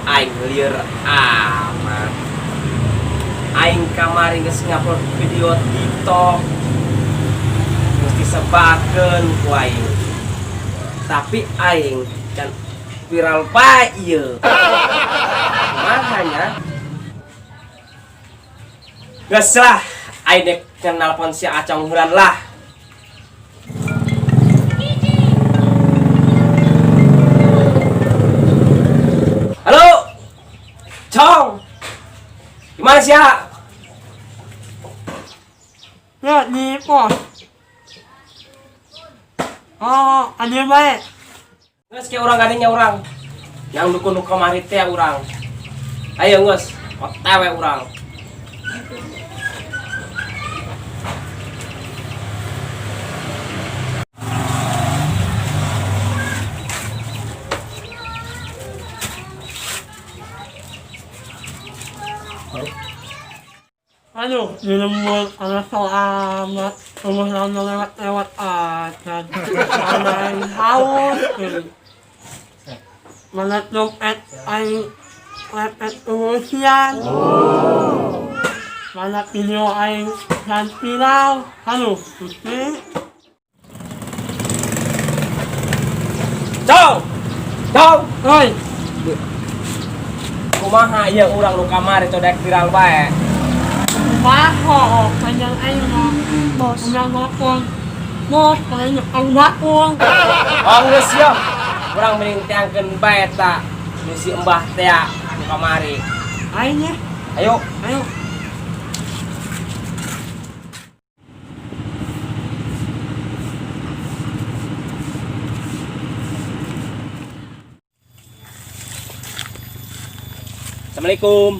Aing lieur amat. Aing kamari geus ngupload video TikTok. Geus disebarkeun ku aing. Tapi aing can viral bae ieu. Kumaha nya? Geus lah, aing dek nelpon si Acong heulan lah. Halo. Cong. Gimana sih ya? Ya, di pos. Oh, ada baik. Geus ke urang gadinya urang. Yang dukun nu kamari teh urang. Ayo geus, OTW urang. Aduh, di lembur ada selamat. Rumah lama lewat-lewat aja. Ada yang haus. Mana dompet aing lepet urusian. Mana video aing dan viral. Aduh, Gusti. Cong. Cong. Oi, Kumaha ieu urang nu kamari teh daek viral bae. Baho, panjang aing mah. Bos. Udah ngopong. Bos, kayaknya aing dapur. Oh geus yo. Urang mending teangkeun bae ta. Nu si Embah teh nu kamari. Aing ya, Ayo. Ayo. Assalamualaikum.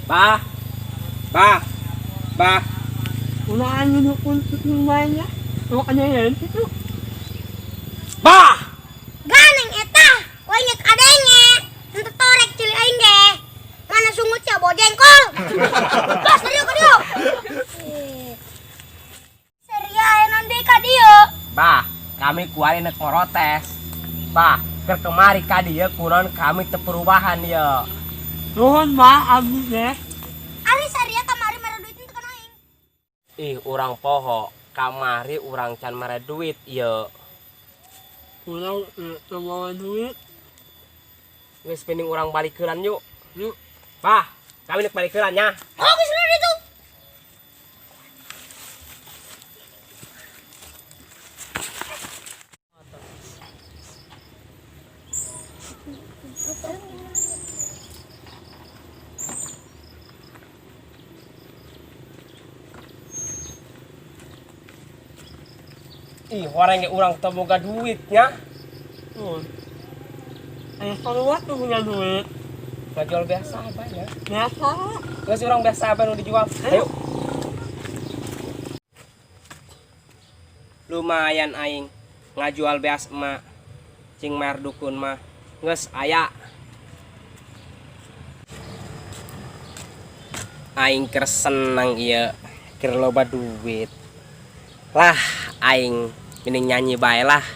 Bah. Bah. Bah. Ulah aing dukun rumahnya. Mau ada yang itu. Bah. Ganeng eta, wanyek adenge. Henteu torek cili aing ge. Mana sungut sia bawa jengkol. Bos, ka dieu ka dieu. Seria aya naon deui ka dieu? Bah, kami kuari nek ngorotes. Bah, keur kemari ka dieu kunaon kami teu perubahan ieu. Nuhun mah abdi teh. Ari saria kamari mere duit henteu kana aing. Ih, urang poho, kamari urang can mere duit ieu. Urang teu bawa duit. Geus mending urang balik heulan yuk. Yuk. Bah, kami nek balik heulan nya. Oh, geus udah ditu. Ih, horeng ge urang teu boga duit nya. Nuhun. Aya keluar tuh punya duit. Ngajual biasa apa ya? Biasa. Geus urang biasa apa nu dijual? Ayo. Lumayan aing ngajual beas emak. Cing mer dukun mah. Geus aya. Aing keur seneng ieu, keur loba duit. Lah, aing mending nyanyi bae lah.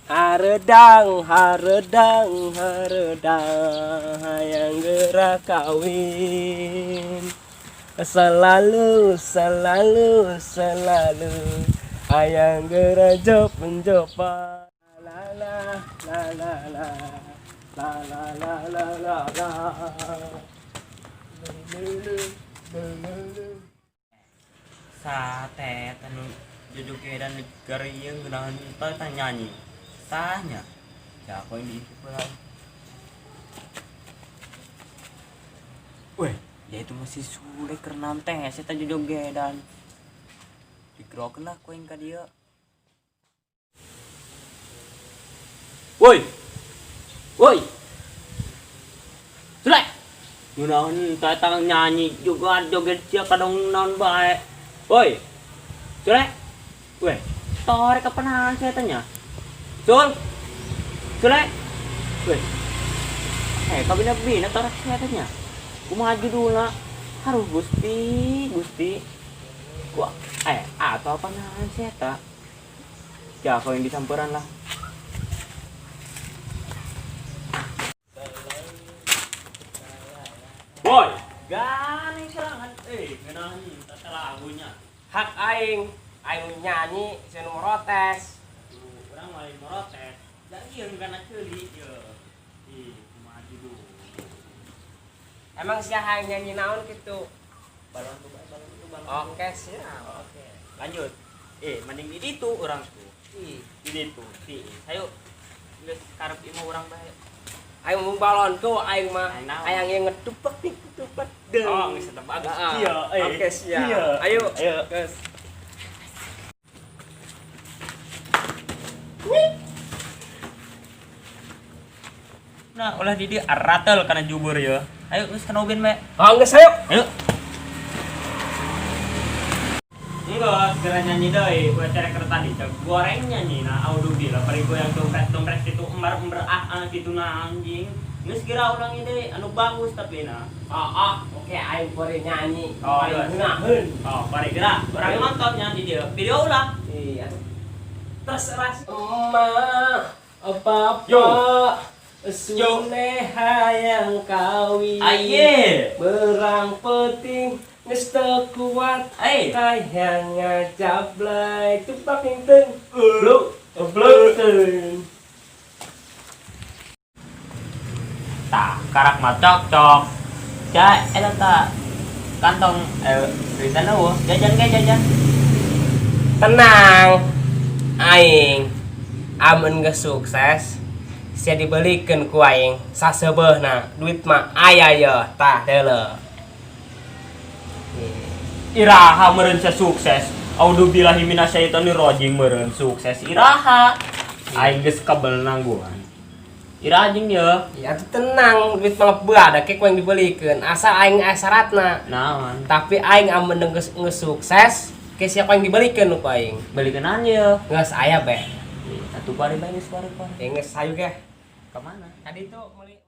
Haredang, haredang, haredang, hayang geura kawin. Selalu, selalu, selalu, hayang geura jopan-jopan. La la la la la, la la la la la la. Sate tanu jojogedan negara ieu ngeunaheun teh tah nyanyi. Tanya. Siapa yang diisi pula? Weh, dia itu masih sulit karena teh saya teh jojogedan. Digerokeun lah ku aing ka dieu. Woi. Woi. Sule. Ngeunaheun teh tah nyanyi juga joget sia kadang naon bae. Woi. Sule. Weh, torek kapan saya tanya? Sul. Sule. Weh. Kabina bina torek saya tanya. Kumaha judulna? Haruh Gusti, Gusti. Gua atau apa naon saya tak? Ya, kau yang disamperan lah. Gane serangan ngeunaheun tata lagunya. Hak aing, aing nyanyi sia nu protes. Tuh, urang mah lain morotes. Da ieu kana ceuli ieu. Ih, kumaha dulu. Emang sia hayang nyanyi naon gitu? Balon tuh, balon tuh, balon. Oke, siap. Oke. Lanjut. Mending di ditu urang tuh. Ih, Di ditu. Si, ayo. Geus karep imah urang bae. Aing ngomong balonku, aing mah Aing naon? hayang yang ngeduplek nih, ngeduplek. Deng. Oh, geus eta bagus. Ah, Iya, Oke, siap. Iya. Ayo. Ayo. Geus. Nah, ulah di dieu aratel kana jubur ya. Ayo geus kana ubin bae. Oh, geus ayo. Ayo. Enggak, segera nyanyi deh. Gue cari kereta tadi, cek goreng nyanyi nah, audubillah, pari goyang dompet-dompet gitu, embar-embar ah gitu nah anjing. Geus kira urang ini anu bagus tapi nah. Oh, oh, oke aing bore nyanyi. Oh, Aing geus. ngeunaheun. Oh, pari gerak. Urang nonton nyanyi dia. Video ulah. Iya. Terserah sih. Emak, papa, Yo. Sune hayang kawin. Aye. Berang peting geus teu kuat. Eh. Hayang ngajablay tupak teng. Bluk, bluk teng. Tah, karak mah cok cok. Ja, eta ta kantong duitan eueuh. Jajan ge jajan. Tenang. Aing amun geus sukses sia dibelikeun ku aing saseubeuhna duit mah aya ye tah deuleu. Iraha meureun sia sukses. Audubillahi minasyaitonir rajim meureun sukses iraha. Aing geus kebel nangguan. Iraha jeung ye. Ya tuh tenang, duit mah ada ke ku aing dibelikeun. Asal aing aya syaratna. Naon? Tapi aing amun geus geus sukses, ke siapa yang dibelikeun ku aing? Balikeun ye. Geus aya be. Atuh bari bae geus bari bari. Geus hayu ge. Kemana? Tadi itu meuli.